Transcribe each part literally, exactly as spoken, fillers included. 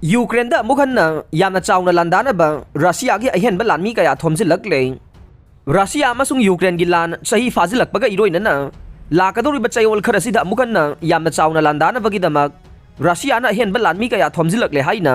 ꯌꯨꯀ꯭ꯔꯦꯟꯗ ꯑꯃꯨꯛ ꯍꯟꯅ ꯌꯥꯝꯅ ꯆꯥꯎꯅ ꯂꯥꯟꯗꯥꯅꯕ ꯔꯁꯤꯌꯥꯒꯤ ꯑꯍꯦꯟꯕ ꯂꯥꯟꯃꯤ ꯀꯌꯥ ꯊꯣꯝꯖꯤꯜꯂꯛꯂꯦ꯫ ꯔꯁꯤꯌꯥ ꯑꯃꯁꯨꯡ ꯌꯨꯀ꯭ꯔꯦꯟꯒꯤ ꯂꯥꯟ ꯆꯍꯤ ꯐꯥꯖꯤꯜꯂꯛꯄꯒ ꯏꯔꯣꯏꯅꯅ ꯂꯥꯛꯀꯗꯧꯔꯤꯕ ꯆꯌꯣꯜ ꯈꯔꯁꯤꯗ ꯑꯃꯨꯛ ꯍꯟꯅ ꯌꯥꯝꯅ ꯆꯥꯎꯅ ꯂꯥꯟꯗꯥꯅꯕꯒꯤꯗꯃꯛ ꯔꯁꯤꯌꯥꯅ ꯑꯍꯦꯟꯕ ꯂꯥꯟꯃꯤ ꯀꯌꯥ ꯊꯣꯝꯖꯤꯜꯂꯛꯂꯦ ꯍꯥꯏꯅ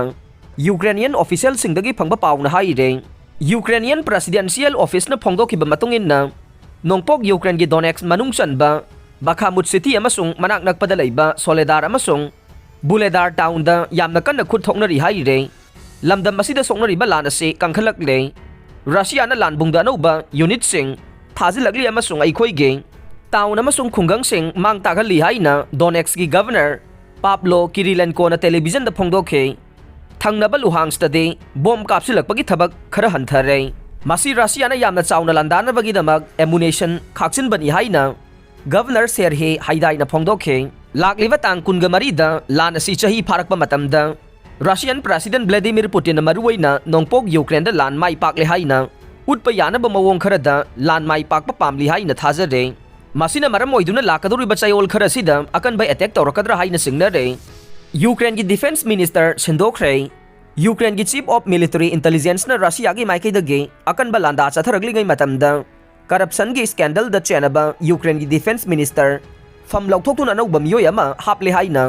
ꯌꯨꯀ꯭ꯔꯦꯅꯤꯌꯟ ꯑꯣꯐꯤꯁꯤꯌꯦꯜꯁꯤꯡꯗꯒꯤ ꯐꯪꯕ ꯄꯥꯎꯅ ꯍꯥꯏꯔꯦ꯫ ꯌꯨꯀ꯭ꯔꯦꯅꯤꯌꯟ ꯄ꯭ꯔꯦꯁꯤꯗꯦꯟꯁꯤꯌꯦꯜ ꯑꯣꯐꯤꯁꯅ ꯐꯣꯡꯗꯣꯛꯈꯤꯕ ꯃꯇꯨꯡ ꯏꯟꯅ, ꯅꯣꯡꯄꯣꯛ ꯌꯨꯀ꯭ꯔꯦꯟꯒꯤ ꯗꯣꯅꯦꯠꯁ ꯃꯅꯨꯡ ꯆꯟꯕ ꯕꯥꯈꯥꯃꯨꯠ ꯁꯤꯇꯤ ꯑꯃꯁꯨꯡ ꯃꯅꯥꯛ ꯅꯛꯄꯗ ꯂꯩꯕ ꯁꯣꯂꯦꯗꯥꯔ ꯑꯃꯁꯨꯡ ꯕꯨꯂꯦꯗꯥꯔ ꯇꯥꯎꯟꯗ ꯌꯥꯝꯅ ꯀꯟꯅ ꯈꯨꯠ ꯊꯣꯛꯅꯔꯤ ꯍꯥꯏꯔꯦ꯫ ꯂꯝꯗꯝ ꯑꯁꯤꯗ ꯁꯣꯛꯅꯔꯤꯕ ꯂꯥꯟ ꯑꯁꯤ ꯀꯟꯈꯠꯂꯛꯂꯦ꯫ ꯔꯁꯤꯌꯥꯅ ꯂꯥꯟꯕꯨꯡꯗ ꯑꯅꯧꯕ ꯌꯨꯅꯤꯠꯁꯤꯡ ꯊꯥꯖꯤꯜꯂꯛꯂꯤ ꯑꯃꯁꯨꯡ ꯑꯩꯈꯣꯏꯒꯤ ꯇꯥꯎꯟ ꯑꯃꯁꯨꯡ ꯈꯨꯡꯒꯪꯁꯤꯡ ꯃꯥꯡ ꯇꯥꯛꯍꯜꯂꯤ ꯍꯥꯏꯅ ꯗꯣꯅꯦꯠꯁꯀꯤ ꯒꯚꯔꯅꯔ ꯄꯥꯕ꯭ꯂꯣ ꯀꯤꯔꯤꯂꯦꯟꯀꯣꯅ ꯇꯦꯂꯤꯚꯤꯖꯟꯗ ꯐꯣꯡꯗꯣꯛꯈꯤ꯫ ꯊꯪꯅꯕ ꯂꯨꯍꯥꯟꯁꯇꯗꯤ ꯕꯣꯝ ꯀꯥꯞꯁꯤꯜꯂꯛꯄꯒꯤ ꯊꯕꯛ ꯈꯔ ꯍꯟꯊꯔꯦ꯫ ꯃꯁꯤ ꯔꯁꯤꯌꯥꯅ ꯌꯥꯝꯅ ꯆꯥꯎꯅ ꯂꯥꯟꯗꯥꯅꯕꯒꯤꯗꯃꯛ ꯑꯦꯃꯨꯅꯦꯁꯟ ꯈꯥꯛꯆꯤꯟꯕꯅꯤ ꯍꯥꯏꯅ ꯒꯚꯔꯅꯔ ꯁꯦꯔꯍꯦ ꯍꯥꯏꯗꯥꯏꯅ ꯐꯣꯡꯗꯣꯛꯈꯤ꯫ ꯂꯥꯛꯂꯤꯕ ꯇꯥꯡ ꯀꯨꯟꯒ ꯃꯔꯤꯗ ꯂꯥꯟ ꯑꯁꯤ ꯆꯍꯤ ꯐꯥꯔꯛꯄ ꯃꯇꯝꯗ, ꯔꯁꯤꯌꯟ ꯄ꯭ꯔꯦꯁꯤꯗꯦꯟ ꯚ꯭ꯂꯥꯗꯤꯃꯤꯔ ꯄꯨꯇꯤꯟꯅ ꯃꯔꯨꯑꯣꯏꯅ ꯅꯣꯡꯄꯣꯛ ꯌꯨꯀ꯭ꯔꯦꯟꯗ ꯂꯥꯟ ꯃꯥꯏ ꯄꯥꯛꯂꯦ ꯍꯥꯏꯅ ꯎꯠꯄ ꯌꯥꯅꯕ ꯃꯑꯣꯡ ꯈꯔꯗ ꯂꯥꯟ ꯃꯥꯏ ꯄꯥꯛꯄ ꯄꯥꯝꯂꯤ ꯍꯥꯏꯅ ꯊꯥꯖꯔꯦ꯫ ꯃꯁꯤꯅ ꯃꯔꯝ ꯑꯣꯏꯗꯨꯅ ꯂꯥꯛꯀꯗꯧꯔꯤꯕ ꯆꯌꯣꯜ ꯈꯔꯁꯤꯗ ꯑꯀꯟꯕ ꯑꯦꯇꯦꯛ ꯇꯧꯔꯛꯀꯗ꯭ꯔꯥ ꯍꯥꯏꯅ ꯆꯤꯡꯅꯔꯦ꯫ ꯌꯨꯀ꯭ꯔꯦꯟꯒꯤ ꯗꯤꯐꯦꯟꯁ ꯃꯤꯅꯤꯁꯇꯔ ꯁꯤꯟꯗꯣꯛꯈ꯭ꯔꯦ꯫ ꯌꯨꯀ꯭ꯔꯦꯟꯒꯤ ꯆꯤꯐ ꯑꯣꯐ ꯃꯤꯂꯤꯇꯔꯤ ꯏꯟꯇꯦꯂꯤꯖꯦꯟꯁꯅ ꯔꯁꯤꯌꯥꯒꯤ ꯃꯥꯏꯀꯩꯗꯒꯤ ꯑꯀꯟꯕ ꯂꯥꯟꯗꯥ ꯆꯠꯊꯔꯛꯂꯤꯉꯩ ꯃꯇꯝꯗ, ꯀꯔꯞꯁꯟꯒꯤ ꯁ꯭ꯀꯦꯟꯗꯜꯗ ꯆꯦꯟꯅꯕ ꯌꯨꯀ꯭ꯔꯦꯟꯒꯤ ꯗꯤꯐꯦꯟꯁ ꯃꯤꯅꯤꯁꯇꯔ ꯐꯝ ꯂꯧꯊꯣꯛꯇꯨꯅ ꯑꯅꯧꯕ ꯃꯤꯑꯣꯏ ꯑꯃ ꯍꯥꯞꯂꯦ ꯍꯥꯏꯅ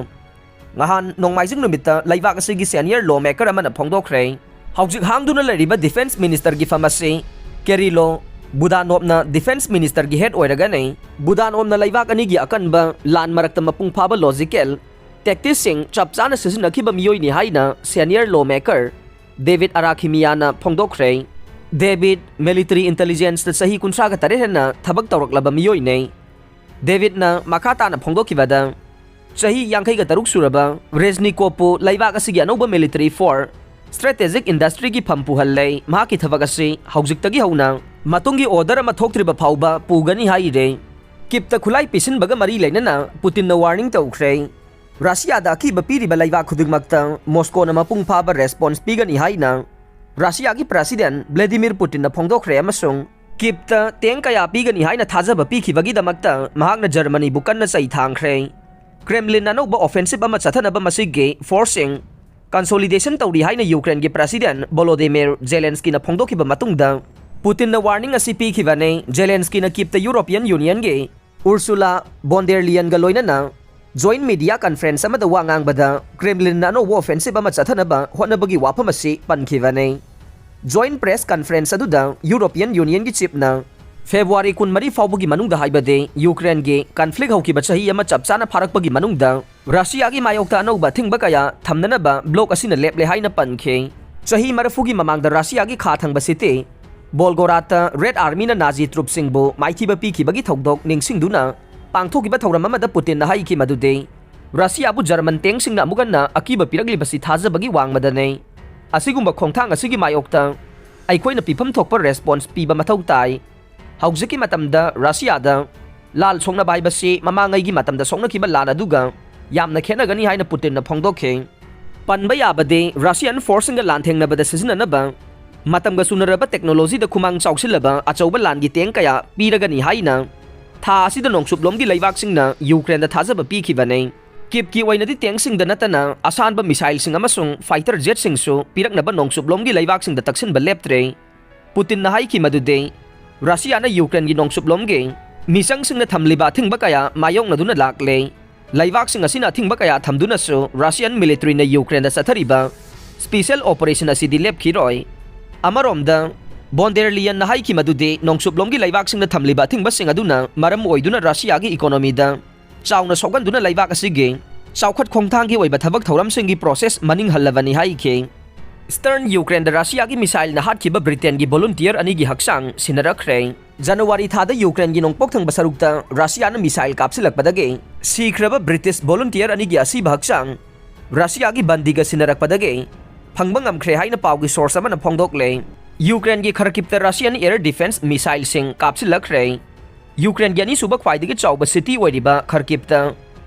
ꯉꯍꯥꯟ ꯅꯣꯡꯃꯥꯏꯖꯤꯡ ꯅꯨꯃꯤꯠꯇ ꯂꯩꯕꯥꯛ ꯑꯁꯤꯒꯤ ꯁꯦꯅꯤꯌꯔ ꯂꯣ ꯃꯦꯀꯔ ꯑꯃꯅ ꯐꯣꯡꯗꯣꯛꯈ꯭ꯔꯦ꯫ ꯍꯧꯖꯤꯛ ꯍꯥꯡꯗꯨꯅ ꯂꯩꯔꯤꯕ ꯗꯤꯐꯦꯟꯁ ꯃꯤꯅꯤꯁꯇꯔꯒꯤ ꯐꯝ ꯑꯁꯤ ꯀꯦꯔꯤꯂꯣ ꯕꯨꯗꯥꯅꯣꯞꯅ ꯗꯤꯐꯦꯟꯁ ꯃꯤꯅꯤꯁꯇꯔꯒꯤ ꯍꯦꯗ ꯑꯣꯏꯔꯒꯅꯤ꯫ ꯕꯨꯗꯥꯅꯣꯞꯅ ꯂꯩꯕꯥꯛ ꯑꯅꯤꯒꯤ ꯑꯀꯟꯕ ꯂꯥꯟ ꯃꯔꯛꯇ ꯃꯄꯨꯡ ꯐꯥꯕ ꯂꯣꯖꯤꯀꯦꯜ ꯇꯦꯛꯇꯤꯛꯁꯤꯡ ꯆꯞ ꯆꯥꯅ ꯁꯤꯖꯤꯟꯅꯈꯤꯕ ꯃꯤꯑꯣꯏꯅꯤ ꯍꯥꯏꯅ ꯁꯦꯅꯤꯌꯔ ꯂꯣ ꯃꯦꯀꯔ ꯗꯦꯕꯤꯗ ꯑꯔꯥꯈꯤꯃꯤꯌꯥꯅ ꯐꯣꯡꯗꯣꯛꯈ꯭ꯔꯦ꯫ ꯗꯦꯕꯤꯗ ꯃꯤꯂꯤꯇꯔꯤ ꯏꯟꯇꯦꯂꯤꯖꯦꯟꯁꯇ ꯆꯍꯤ ꯀꯨꯟꯊ꯭ꯔꯥꯒ ꯇꯔꯦꯠ ꯍꯦꯟꯅ ꯊꯕꯛ ꯇꯧꯔꯛꯂꯕ ꯃꯤꯑꯣꯏꯅꯤ꯫ ꯗꯦꯕꯤꯗꯅ ꯃꯈꯥ ꯇꯥꯅ ꯐꯣꯡꯗꯣꯛꯈꯤꯕꯗ, ꯆꯍꯤ ꯌꯥꯡꯈꯩꯒ ꯇꯔꯨꯛ ꯁꯨꯔꯕ ꯔꯦꯖꯅꯤꯀꯣꯞꯄꯨ ꯂꯩꯕꯥꯛ ꯑꯁꯤꯒꯤ ꯑꯅꯧꯕ ꯃꯤꯂꯤꯇꯔꯤ ꯐꯣꯔ ꯁ꯭ꯇ꯭ꯔꯦꯇꯦꯖꯤꯛ ꯏꯟꯗꯁꯇ꯭ꯔꯤꯒꯤ ꯐꯝ ꯄꯨꯍꯜꯂꯦ꯫ ꯃꯍꯥꯛꯀꯤ ꯊꯕꯛ ꯑꯁꯤ ꯍꯧꯖꯤꯛꯇꯒꯤ ꯍꯧꯅ ꯃꯇꯨꯡꯒꯤ ꯑꯣꯔꯗꯔ ꯑꯃ ꯊꯣꯛꯇ꯭ꯔꯤꯕ ꯐꯥꯎꯕ ꯄꯨꯒꯅꯤ ꯍꯥꯏꯔꯦ꯫ ꯀꯤꯞꯇ ꯈꯨꯠꯂꯥꯏ ꯄꯤꯁꯤꯟꯕꯒ ꯃꯔꯤ ꯂꯩꯅꯅ ꯄꯨꯇꯤꯟꯅ ꯋꯥꯔꯅꯤꯡ ꯇꯧꯈ꯭ꯔꯦ꯫ ꯔꯁꯤꯌꯥꯗ ꯑꯀꯤꯕ ꯄꯤꯔꯤꯕ ꯂꯩꯕꯥꯛ ꯈꯨꯗꯤꯡꯃꯛꯇ ꯃꯣꯁꯀꯣꯅ ꯃꯄꯨꯡ ꯐꯥꯕ ꯔꯦꯁꯄꯣꯟꯁ ꯄꯤꯒꯅꯤ ꯍꯥꯏꯅ ꯔꯁꯤꯌꯥꯒꯤ ꯄ꯭ꯔꯦꯁꯤꯗꯦꯟ ꯚ꯭ꯂꯥꯗꯤꯃꯤꯔ ꯄꯨꯇꯤꯟꯅ ꯐꯣꯡꯗꯣꯛꯈ꯭ꯔꯦ ꯑꯃꯁꯨꯡ ꯀꯤꯞꯇ ꯇꯦꯡ ꯀꯌꯥ ꯄꯤꯒꯅꯤ ꯍꯥꯏꯅ ꯊꯥꯖꯕ ꯄꯤꯈꯤꯕꯒꯤꯗꯃꯛꯇ ꯃꯍꯥꯛꯅ ꯖꯔꯃꯅꯤꯕꯨ ꯀꯟꯅ ꯆꯩ ꯊꯥꯡꯈ꯭ꯔꯦ꯫ ꯀ꯭ꯔꯦꯝꯂꯤꯟ ꯑꯅꯧꯕ ꯑꯣꯐꯦꯟꯁꯤꯞ ꯑꯃ ꯆꯠꯊꯅꯕ ꯃꯁꯤꯒꯤ ꯐꯣꯔꯁꯁꯤꯡ consolidation ꯇꯧꯔꯤ ꯍꯥꯏꯅ ꯌꯨꯀ꯭ꯔꯦꯟꯒꯤ President Volodymyr Zelenskyꯅ ꯐꯣꯡꯗꯣꯛꯈꯤꯕ ꯃꯇꯨꯡꯗ, ꯄꯨꯇꯤꯟꯅ warning ꯑꯁꯤ ꯄꯤꯈꯤꯕꯅꯤ꯫ ꯖꯦꯂꯦꯟꯁꯀꯤꯅ ꯀꯤꯞꯇ European Unionꯒꯤ Ursula von der Leyenꯒ ꯂꯣꯏꯅꯅ joint media conference ꯑꯃꯗ ꯋꯥ ꯉꯥꯡꯕꯗ, Kremlinꯅ ꯑꯅꯧꯕ offensive ꯑꯃ ꯆꯠꯊꯅꯕ ꯍꯣꯠꯅꯕꯒꯤ ꯋꯥꯐꯝ ꯑꯁꯤ ꯄꯟꯈꯤꯕꯅꯤ꯫ Joint press conference ꯑꯗꯨꯗ European Unionꯒꯤ chiefꯅ February ꯀꯨꯟꯃꯔꯤ ꯐꯥꯎꯕꯒꯤ ꯃꯅꯨꯡꯗ, ꯍꯥꯏꯕꯗꯤ ꯌꯨꯀ꯭ꯔꯦꯟꯒꯤ conflict ꯍꯧꯈꯤꯕ ꯆꯍꯤ ꯑꯃ ꯆꯞ ꯆꯥꯅ ꯐꯥꯔꯛꯄꯒꯤ ꯃꯅꯨꯡꯗ, ꯔꯁꯤꯌꯥꯒꯤ ꯃꯥꯌꯣꯛꯇ ꯑꯅꯧꯕ ꯑꯊꯤꯡꯕ ꯀꯌꯥ ꯊꯝꯅꯅꯕ bloc ꯑꯁꯤꯅ ꯂꯦꯞꯂꯦ ꯍꯥꯏꯅ ꯄꯟꯈꯤ꯫ ꯆꯍꯤ ꯃꯔꯤꯐꯨꯒꯤ ꯃꯃꯥꯡꯗ ꯔꯁꯤꯌꯥꯒꯤ ꯈꯥ ꯊꯪꯕ city Volgograd Red Armyꯅ Nazi troopꯁꯤꯡꯕꯨ ꯃꯥꯏꯊꯤꯕ ꯄꯤꯈꯤꯕꯒꯤ ꯊꯧꯗꯣꯛ ꯅꯤꯡꯁꯤꯡꯗꯨꯅ ꯄꯥꯡꯊꯣꯛꯈꯤꯕ ꯊꯧꯔꯝ ꯑꯃꯗ ꯄꯨꯇꯤꯟꯅ ꯍꯥꯏꯈꯤ ꯃꯗꯨꯗꯤ, ꯔꯁꯤꯌꯥꯕꯨ German tankꯁꯤꯡꯅ ꯑꯃꯨꯛ ꯍꯟꯅ ꯑꯀꯤꯕ ꯄꯤꯔꯛꯂꯤꯕꯁꯤ ꯊꯥꯖꯕꯒꯤ ꯋꯥꯡꯃꯗꯅꯤ꯫ ꯑꯁꯤꯒꯨꯝꯕ ꯈꯣꯡꯊꯥꯡ ꯑꯁꯤꯒꯤ ꯃꯥꯌꯣꯛꯇ ꯑꯩꯈꯣꯏꯅ ꯄꯤꯐꯝ ꯊꯣꯛꯄ response ꯄꯤꯕ ꯃꯊꯧ ꯇꯥꯏ꯫ ꯍꯧꯖꯤꯛꯀꯤ ꯃꯇꯝꯗ ꯔꯁꯤꯌꯥꯗ ꯂꯥꯜ ꯁꯣꯛꯅꯕ ꯍꯥꯏꯕꯁꯤ ꯃꯃꯥꯡꯉꯩꯒꯤ ꯃꯇꯝꯗ ꯁꯣꯛꯅꯈꯤꯕ ꯂꯥꯜ ꯑꯗꯨꯒ ꯌꯥꯝꯅ ꯈꯦꯠꯅꯒꯅꯤ ꯍꯥꯏꯅ ꯄꯨꯇꯤꯟꯅ ꯐꯣꯡꯗꯣꯛꯈꯤ꯫ ꯄꯟꯕ ꯌꯥꯕꯗꯤ, Russian forceꯁꯤꯡꯒ ꯂꯥꯟꯊꯦꯡꯅꯕꯗ ꯁꯤꯖꯤꯟꯅꯅꯕ ꯃꯇꯝꯒ ꯆꯨꯅꯔꯕ technologyꯗ ꯈꯨꯃꯥꯡ ꯆꯥꯎꯁꯤꯜꯂꯕ ꯑꯆꯧꯕ ꯂꯥꯟꯒꯤ tank ꯀꯌꯥ ꯄꯤꯔꯒꯅꯤ ꯍꯥꯏꯅ ꯊꯥ ꯑꯁꯤꯗ ꯅꯣꯡꯆꯨꯞꯂꯣꯝꯒꯤ ꯂꯩꯕꯥꯛꯁꯤꯡꯅ ꯌꯨꯀ꯭ꯔꯦꯟꯗ ꯊꯥꯖꯕ ꯄꯤꯈꯤꯕꯅꯤ꯫ ꯀꯤꯞꯀꯤ ꯑꯣꯏꯅꯗꯤ tankꯁꯤꯡꯗ ꯅꯠꯇꯅ ꯑꯁꯥꯟꯕ missileꯁꯤꯡ ꯑꯃꯁꯨꯡ fighter jetꯁꯤꯡꯁꯨ ꯄꯤꯔꯛꯅꯕ ꯅꯣꯡꯆꯨꯞꯂꯣꯝꯒꯤ ꯂꯩꯕꯥꯛꯁꯤꯡꯗ ꯇꯛꯁꯤꯟꯕ ꯂꯦꯞꯇ꯭ꯔꯦ꯫ ꯄꯨꯇꯤꯟꯅ ꯍꯥꯏꯈꯤ ꯃꯗꯨꯗꯤ, ꯔꯁꯤꯌꯥꯅ ꯌꯨꯀ꯭ꯔꯦꯟꯒꯤ ꯅꯣꯡꯆꯨꯞꯂꯣꯝꯒꯤ ꯃꯤꯆꯪꯁꯤꯡꯅ ꯊꯝꯂꯤꯕ ꯑꯊꯤꯡꯕ ꯀꯌꯥ ꯃꯥꯌꯣꯛꯅꯗꯨꯅ ꯂꯥꯛꯂꯦ꯫ ꯂꯩꯕꯥꯛꯁꯤꯡ ꯑꯁꯤꯅ ꯑꯊꯤꯡꯕ ꯀꯌꯥ ꯊꯝꯗꯨꯅꯁꯨ Russian militaryꯅ ꯌꯨꯀ꯭ꯔꯦꯟꯗ ꯆꯠꯊꯔꯤꯕ special operation ꯑꯁꯤꯗꯤ ꯂꯦꯞꯈꯤꯔꯣꯏ꯫ ꯑꯃꯔꯣꯝꯗ, von der Leyenꯅ ꯍꯥꯏꯈꯤ ꯃꯗꯨꯗꯤ ꯅꯣꯡꯆꯨꯞꯂꯣꯝꯒꯤ ꯂꯩꯕꯥꯛꯁꯤꯡꯅ ꯊꯝꯂꯤꯕ ꯑꯊꯤꯡꯕꯁꯤꯡ ꯑꯗꯨꯅ ꯃꯔꯝ ꯑꯣꯏꯗꯨꯅ ꯔꯁꯤꯌꯥꯒꯤ economyꯗ ꯆꯥꯎꯅ ꯁꯣꯛꯍꯟꯗꯨꯅ ꯂꯩꯕꯥꯛ ꯑꯁꯤꯒꯤ ꯆꯥꯎꯈꯠ ꯈꯣꯡꯊꯥꯡꯒꯤ ꯑꯣꯏꯕ ꯊꯕꯛ ꯊꯧꯔꯝꯁꯤꯡꯒꯤ process ꯃꯅꯤꯡ ꯍꯜꯂꯕꯅꯤ ꯍꯥꯏꯈꯤ꯫ Eastern Ukraineꯗ ꯔꯁꯤꯌꯥꯒꯤ missileꯅ ꯍꯥꯠꯈꯤꯕ Britainꯒꯤ volunteer ꯑꯅꯤꯒꯤ ꯍꯛꯆꯥꯡ ꯁꯤꯟꯅꯔꯛꯈ꯭ꯔꯦ꯫ ꯖꯅꯋꯥꯔꯤ ꯊꯥꯗ ꯌꯨꯀ꯭ꯔꯦꯟꯒꯤ ꯅꯣꯡꯄꯣꯛ ꯊꯪꯕ ꯁꯔꯨꯛꯇ ꯔꯁꯤꯌꯥꯅ missile ꯀꯥꯞꯁꯤꯜꯂꯛꯄꯗꯒꯤ ꯁꯤꯈ꯭ꯔꯕ British volunteer ꯑꯅꯤꯒꯤ ꯑꯁꯤꯕ ꯍꯛꯆꯥꯡ ꯔꯁꯤꯌꯥꯒꯤ ꯕꯟꯗꯤꯒ ꯁꯤꯟꯅꯔꯛꯄꯗꯒꯤ ꯐꯪꯕ ꯉꯝꯈ꯭ꯔꯦ ꯍꯥꯏꯅ ꯄꯥꯎꯒꯤ source ꯑꯃꯅ ꯐꯣꯡꯗꯣꯛꯂꯦ꯫ ꯌꯨꯀ꯭ꯔꯦꯟꯒꯤ Kharkivꯇ Russian air defense missileꯁꯤꯡ ꯀꯥꯞꯁꯤꯜꯂꯛꯈ꯭ꯔꯦ꯫ ꯌꯨꯀ꯭ꯔꯦꯟꯒꯤ ꯑꯅꯤꯁꯨꯕ ꯈ꯭ꯋꯥꯏꯗꯒꯤ ꯆꯥꯎꯕ city ꯑꯣꯏꯔꯤꯕ Kharkivꯇ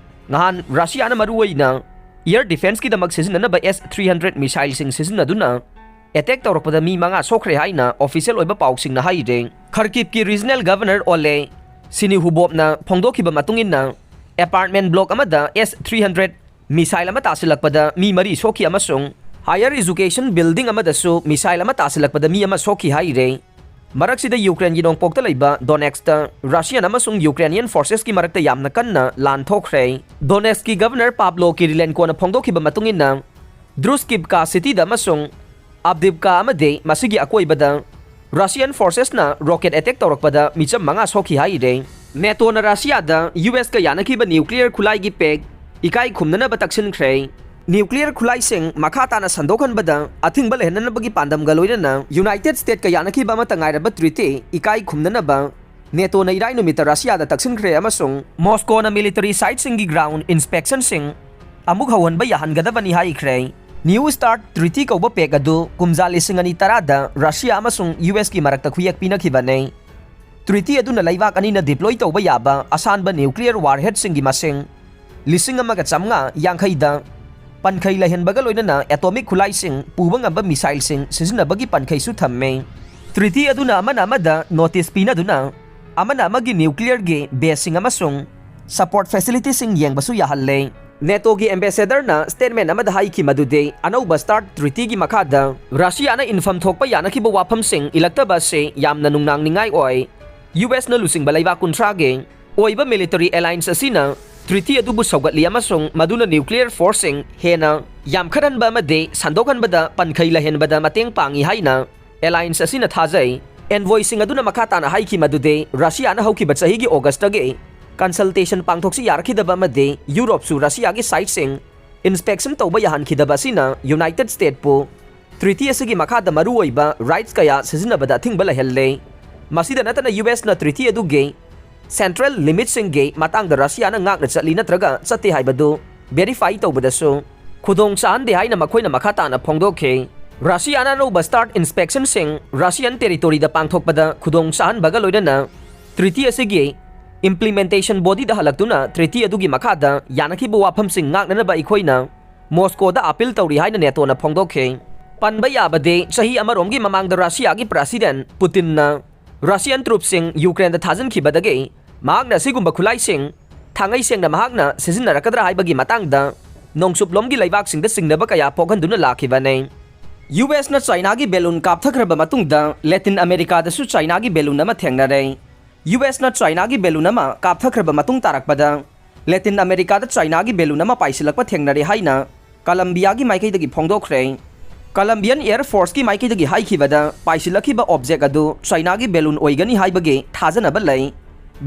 ꯉꯍꯥꯟ ꯔꯁꯤꯌꯥꯅ ꯃꯔꯨꯑꯣꯏꯅ air defenseꯀꯤꯗꯃꯛ ꯁꯤꯖꯤꯟꯅꯅꯕ S three hundred missileꯁꯤꯡ ꯁꯤꯖꯤꯟꯅꯗꯨꯅ attack ꯇꯧꯔꯛꯄꯗ ꯃꯤ ꯃꯉꯥ ꯁꯣꯛꯈ꯭ꯔꯦ ꯍꯥꯏꯅ official ꯑꯣꯏꯕ ꯄꯥꯎꯁꯤꯡꯅ ꯍꯥꯏꯔꯦ꯫ Kharkivꯀꯤ regional governor Ole Syniehubovꯅ ꯐꯣꯡꯗꯣꯛꯈꯤꯕ ꯃꯇꯨꯡ ꯏꯟꯅ, apartment block ꯑꯃꯗ S three hundred Missile ꯑꯃ ꯇꯥꯁꯤꯜꯂꯛꯄꯗ ꯃꯤ ꯃꯔꯤ ꯁꯣꯛꯈꯤ ꯑꯃꯁꯨꯡ higher education building ꯑꯃꯗꯁꯨ missile ꯑꯃ ꯇꯥꯁꯤꯜꯂꯛꯄꯗ ꯃꯤ ꯑꯃ ꯁꯣꯛꯈꯤ ꯍꯥꯏꯔꯦ꯫ ꯃꯔꯛꯁꯤꯗ ꯌꯨꯀ꯭ꯔꯦꯟꯒꯤ ꯅꯣꯡꯄꯣꯛꯇ ꯂꯩꯕ ꯗꯣꯅꯦꯠꯁꯇ Russian ꯑꯃꯁꯨꯡ Ukrainian forcesꯀꯤ ꯃꯔꯛꯇ ꯌꯥꯝꯅ ꯀꯟꯅ ꯂꯥꯟ ꯊꯣꯛꯈ꯭ꯔꯦ꯫ ꯗꯣꯅꯦꯠꯁꯀꯤ governor Pavlo Kirilenkoꯅ ꯐꯣꯡꯗꯣꯛꯈꯤꯕ ꯃꯇꯨꯡ ꯏꯟꯅ, ꯗ꯭ꯔꯨꯁꯀꯤꯚꯀꯥ cityꯗ ꯑꯃꯁꯨꯡ ꯑꯕꯗꯤꯚꯀꯥ ꯑꯃꯗꯤ ꯃꯁꯤꯒꯤ ꯑꯀꯣꯏꯕꯗ Russian forcesꯅ rocket attack ꯇꯧꯔꯛꯄꯗ ꯃꯤꯆꯝ ꯃꯉꯥ ꯁꯣꯛꯈꯤ ꯍꯥꯏꯔꯦ꯫ NATOꯅ Russiaꯗ USꯀ ꯌꯥꯅꯈꯤꯕ nuclear ꯈꯨꯠꯂꯥꯏꯒꯤ pact ꯏꯀꯥꯏ ꯈꯨꯝꯅꯅꯕ ꯇꯛꯁꯤꯟꯈ꯭ꯔꯦ꯫ Nuclear ꯈꯨꯠꯂꯥꯏꯁꯤꯡ ꯃꯈꯥ ꯇꯥꯅ ꯁꯟꯗꯣꯛꯍꯟꯕꯗ ꯑꯊꯤꯡꯕ ꯂꯩꯍꯟꯅꯅꯕꯒꯤ ꯄꯥꯟꯗꯝꯒ ꯂꯣꯏꯅꯅ United Stateꯀ ꯌꯥꯅꯈꯤꯕ ꯑꯃꯠꯇ ꯉꯥꯏꯔꯕ treaty ꯏꯀꯥꯏ ꯈꯨꯝꯅꯅꯕ NATOꯅ ꯏꯔꯥꯏ ꯅꯨꯃꯤꯠꯇ Russiaꯗ ꯇꯛꯁꯤꯟꯈ꯭ꯔꯦ ꯑꯃꯁꯨꯡ Moscowꯅ military siteꯁꯤꯡꯒꯤ ground inspectionꯁꯤꯡ ꯑꯃꯨꯛ ꯍꯧꯍꯟꯕ ꯌꯥꯍꯟꯒꯗꯕꯅꯤ ꯍꯥꯏꯈ꯭ꯔꯦ꯫ New START treaty ꯀꯧꯕ pact ꯑꯗꯨ ꯀꯨꯝꯖꯥ ꯂꯤꯁꯤꯡ ꯑꯅꯤ ꯇꯔꯥꯗ Russia ꯑꯃꯁꯨꯡ USꯀꯤ ꯃꯔꯛꯇ ꯈꯨꯌꯦꯛ ꯄꯤꯅꯈꯤꯕꯅꯤ꯫ Treaty ꯑꯗꯨꯅ ꯂꯩꯕꯥꯛ ꯑꯅꯤꯅ deploy ꯇꯧꯕ ꯌꯥꯕ ꯑꯁꯥꯟꯕ nuclear warheadꯁꯤꯡꯒꯤ ꯃꯁꯤꯡ ꯂꯤꯁꯤꯡ ꯑꯃꯒ ꯆꯥꯃꯉꯥ ꯌꯥꯡꯈꯩꯗ ꯄꯟꯈꯩ ꯂꯩꯍꯟꯕꯒ ꯂꯣꯏꯅꯅ atomic ꯈꯨꯠꯂꯥꯏꯁꯤꯡ ꯄꯨꯕ ꯉꯝꯕ missileꯁꯤꯡ ꯁꯤꯖꯤꯟꯅꯕꯒꯤ ꯄꯟꯈꯩꯁꯨ ꯊꯝꯃꯤ꯫ Treaty ꯑꯗꯨꯅ ꯑꯃꯅ ꯑꯃꯗ notice ꯄꯤꯅꯗꯨꯅ ꯑꯃꯅ ꯑꯃꯒꯤ nuclearꯒꯤ baseꯁꯤꯡ ꯑꯃꯁꯨꯡ support facilityꯁꯤꯡ ꯌꯦꯡꯕꯁꯨ ꯌꯥꯍꯜꯂꯦ꯫ NATOꯒꯤ ambassadorꯅ statement ꯑꯃꯗ ꯍꯥꯏꯈꯤ ꯃꯗꯨꯗꯤ ꯑꯅꯧꯕ START treatyꯒꯤ ꯃꯈꯥꯗ Russiaꯅ ꯏꯟꯐꯝ ꯊꯣꯛꯄ ꯌꯥꯅꯈꯤꯕ ꯋꯥꯐꯝꯁꯤꯡ ꯏꯜꯂꯛꯇꯕ ꯑꯁꯤ ꯌꯥꯝꯅ ꯅꯨꯡꯅꯥꯡꯅꯤꯡꯉꯥꯏ ꯑꯣꯏ꯫ USꯅ ꯂꯨꯆꯤꯡꯕ ꯂꯩꯕꯥꯛ ꯀꯨꯟꯊ꯭ꯔꯥꯒꯤ ꯑꯣꯏꯕ military alliance ꯑꯁꯤꯅ treaty ꯑꯗꯨꯕꯨ ꯁꯧꯒꯠꯂꯤ ꯑꯃꯁꯨꯡ ꯃꯗꯨꯅ nuclear forceꯁꯤꯡ ꯍꯦꯟꯅ ꯌꯥꯝꯈꯠꯍꯟꯕ ꯑꯃꯗꯤ ꯁꯟꯗꯣꯛꯍꯟꯕꯗ ꯄꯟꯈꯩ ꯂꯩꯍꯟꯕꯗ ꯃꯇꯦꯡ ꯄꯥꯡꯏ ꯍꯥꯏꯅ alliance ꯑꯁꯤꯅ ꯊꯥꯖꯩ꯫ Envoyꯁꯤꯡ ꯑꯗꯨꯅ ꯃꯈꯥ ꯇꯥꯅ ꯍꯥꯏꯈꯤ ꯃꯗꯨꯗꯤ Russiaꯅ ꯍꯧꯈꯤꯕ ꯆꯍꯤꯒꯤ Augustꯇꯒꯤ consultation ꯄꯥꯡꯊꯣꯛꯁꯤ ꯌꯥꯔꯛꯈꯤꯗꯕ ꯑꯃꯗꯤ Europeꯁꯨ Russiaꯒꯤ siteꯁꯤꯡ inspection ꯇꯧꯕ ꯌꯥꯍꯟꯈꯤꯗꯕ ꯑꯁꯤꯅ United Statesꯄꯨ treaty ꯑꯁꯤꯒꯤ ꯃꯈꯥꯗ ꯃꯔꯨꯑꯣꯏꯕ rights ꯀꯌꯥ ꯁꯤꯖꯤꯟꯅꯕꯗ ꯑꯊꯤꯡꯕ ꯂꯩꯍꯜꯂꯦ꯫ ꯃꯁꯤꯗ ꯅꯠꯇꯅ USꯅ treaty ꯑꯗꯨꯒꯤ central limitꯁꯤꯡꯒꯤ ꯃꯇꯥꯡꯗ Russiaꯅ ꯉꯥꯛꯅ ꯆꯠꯂꯤ ꯅꯠꯇ꯭ꯔꯒ ꯆꯠꯇꯦ ꯍꯥꯏꯕꯗꯨ verify ꯇꯧꯕꯗꯁꯨ ꯈꯨꯗꯣꯡ ꯆꯥꯍꯟꯗꯦ ꯍꯥꯏꯅ ꯃꯈꯣꯏꯅ ꯃꯈꯥ ꯇꯥꯅ ꯐꯣꯡꯗꯣꯛꯈꯤ꯫ Russiaꯅ ꯑꯅꯧꯕ START inspectionꯁꯤꯡ Russian territoryꯗ ꯄꯥꯡꯊꯣꯛꯄꯗ ꯈꯨꯗꯣꯡ ꯆꯥꯍꯟꯕꯒ ꯂꯣꯏꯅꯅ treaty ꯑꯁꯤꯒꯤ implementation bodyꯗ ꯍꯜꯂꯛꯇꯨꯅ treaty ꯑꯗꯨꯒꯤ ꯃꯈꯥꯗ ꯌꯥꯅꯈꯤꯕ ꯋꯥꯐꯝꯁꯤꯡ ꯉꯥꯛꯅꯅꯕ ꯑꯩꯈꯣꯏꯅ Moscowꯗ appeal ꯇꯧꯔꯤ ꯍꯥꯏꯅ NATOꯅ ꯐꯣꯡꯗꯣꯛꯈꯤ꯫ ꯄꯟꯕ ꯌꯥꯕꯗꯤ, ꯆꯍꯤ ꯑꯃꯔꯣꯝꯒꯤ ꯃꯃꯥꯡꯗ Russiaꯒꯤ President Putinꯅ Russian troopꯁꯤꯡ Ukraineꯗ ꯊꯥꯖꯤꯟꯈꯤꯕꯗꯒꯤ ꯃꯍꯥꯛꯅ ꯑꯁꯤꯒꯨꯝꯕ ꯈꯨꯠꯂꯥꯏꯁꯤꯡ ꯊꯥꯡꯉꯩ ꯁꯦꯡꯅ ꯃꯍꯥꯛꯅ ꯁꯤꯖꯤꯟꯅꯔꯛꯀꯗ꯭ꯔꯥ ꯍꯥꯏꯕꯒꯤ ꯃꯇꯥꯡꯗ ꯅꯣꯡꯆꯨꯞꯂꯣꯝꯒꯤ ꯂꯩꯕꯥꯛꯁꯤꯡꯗ ꯆꯤꯡꯅꯕ ꯀꯌꯥ ꯄꯣꯛꯍꯟꯗꯨꯅ ꯂꯥꯛꯈꯤꯕꯅꯤ꯫ ꯌꯨ ꯑꯦꯁꯅ ꯆꯥꯏꯅꯥꯒꯤ ꯕꯦꯂꯨꯟ ꯀꯥꯞꯊꯈ꯭ꯔꯕ ꯃꯇꯨꯡꯗ ꯂꯦꯇꯤꯟ ꯑꯃꯦꯔꯤꯀꯥꯗꯁꯨ ꯆꯥꯏꯅꯥꯒꯤ ꯕꯦꯂꯨꯟ ꯑꯃ ꯊꯦꯡꯅꯔꯦ꯫ ꯌꯨ ꯑꯦꯁꯅ ꯆꯥꯏꯅꯥꯒꯤ ꯕꯦꯂꯨꯟ ꯑꯃ ꯀꯥꯞꯊꯈ꯭ꯔꯕ ꯃꯇꯨꯡ ꯇꯥꯔꯛꯄꯗ ꯂꯦꯇꯤꯟ ꯑꯃꯦꯔꯤꯀꯥꯗ ꯆꯥꯏꯅꯥꯒꯤ ꯕꯦꯂꯨꯟ ꯑꯃ ꯄꯥꯏꯁꯤꯜꯂꯛꯄ ꯊꯦꯡꯅꯔꯦ ꯍꯥꯏꯅ ꯀꯂꯝꯕꯤꯌꯥꯒꯤ ꯃꯥꯏꯀꯩꯗꯒꯤ ꯐꯣꯡꯗꯣꯛꯈ꯭ꯔꯦ꯫ ꯀꯂꯝꯕꯤꯌꯟ ꯑꯦꯌꯔ ꯐꯣꯔꯁꯀꯤ ꯃꯥꯏꯀꯩꯗꯒꯤ ꯍꯥꯏꯈꯤꯕꯗ ꯄꯥꯏꯁꯤꯜꯂꯛꯈꯤꯕ ꯑꯣꯕꯖꯦꯛ ꯑꯗꯨ ꯆꯥꯏꯅꯥꯒꯤ ꯕꯦꯂꯨꯟ ꯑꯣꯏꯒꯅꯤ ꯍꯥꯏꯕꯒꯤ ꯊꯥꯖꯅꯕ ꯂꯩ꯫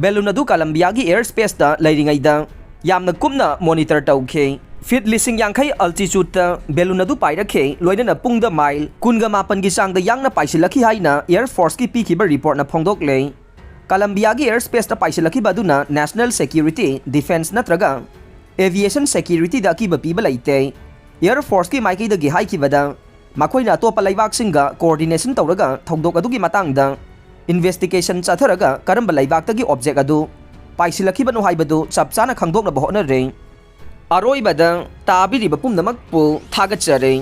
ꯕꯦꯂꯨꯟ ꯑꯗꯨ ꯀꯂꯝꯕꯤꯌꯥꯒꯤ ꯑꯦꯌꯔ ꯁ꯭ꯄꯦꯁꯇ ꯂꯩꯔꯤꯉꯩꯗ ꯌꯥꯝꯅ ꯀꯨꯞꯅ ꯃꯣꯅꯤꯇꯔ ꯇꯧꯈꯤ꯫ ꯐꯤꯠ ꯂꯤꯁꯤꯡ ꯌꯥꯡꯈꯩ ꯑꯜꯇꯤꯆꯨꯠꯇ ꯕꯦꯂꯨꯟ ꯑꯗꯨ ꯄꯥꯏꯔꯛꯈꯤ, ꯂꯣꯏꯅꯅ ꯄꯨꯡꯗ ꯃꯥꯏꯜ ꯀꯨꯟꯒ ꯃꯥꯄꯟꯒꯤ ꯆꯥꯡꯗ ꯌꯥꯡꯅ ꯄꯥꯏꯁꯤꯜꯂꯛꯈꯤ ꯍꯥꯏꯅ ꯑꯦꯌꯔ ꯐꯣꯔꯁꯀꯤ ꯄꯤꯈꯤꯕ ꯔꯤꯄꯣꯔꯠꯅ ꯐꯣꯡꯗꯣꯛꯂꯦ꯫ ꯀꯂꯝꯕꯤꯌꯥꯒꯤ ꯑꯦꯌꯔ ꯁ꯭ꯄꯦꯁꯇ ꯄꯥꯏꯁꯤꯜꯂꯛꯈꯤꯕ ꯑꯗꯨꯅ ꯅꯦꯁꯅꯦꯜ ꯁꯦꯀ꯭ꯌꯨꯔꯤꯇꯤ, ꯗꯤꯐꯦꯟꯁ ꯅꯠꯇ꯭ꯔꯒ ꯑꯦꯚꯤꯌꯦꯁꯟ ꯁꯦꯀ꯭ꯌꯨꯔꯤꯇꯤꯗ ꯑꯀꯤꯕ ꯄꯤꯕ ꯂꯩꯇꯦ꯫ ꯑꯦꯌꯔ ꯐꯣꯔꯁꯀꯤ ꯃꯥꯏꯀꯩꯗꯒꯤ ꯍꯥꯏꯈꯤꯕꯗ, ꯃꯈꯣꯏꯅ ꯑꯇꯣꯞꯄ ꯂꯩꯕꯥꯛꯁꯤꯡꯒ ꯀꯣꯑꯣꯔꯗꯤꯅꯦꯁꯟ ꯇꯧꯔꯒ ꯊꯧꯗꯣꯛ ꯑꯗꯨꯒꯤ ꯃꯇꯥꯡꯗ ꯏꯟꯚꯦꯁꯇꯤꯒꯦꯁꯟ ꯆꯠꯊꯔꯒ ꯀꯔꯝꯕ ꯂꯩꯕꯥꯛꯇꯒꯤ ꯑꯣꯕꯖꯦꯛ ꯑꯗꯨ ꯄꯥꯏꯁꯤꯜꯂꯛꯈꯤꯕꯅꯣ ꯍꯥꯏꯕꯗꯨ ꯆꯞ ꯆꯥꯅ ꯈꯪꯗꯣꯛꯅꯕ ꯍꯣꯠꯅꯔꯦ꯫ ꯑꯔꯣꯏꯕꯗ ꯇꯥꯕꯤꯔꯤꯕ ꯄꯨꯝꯅꯃꯛꯄꯨ ꯊꯥꯒꯠꯆꯔꯤ꯫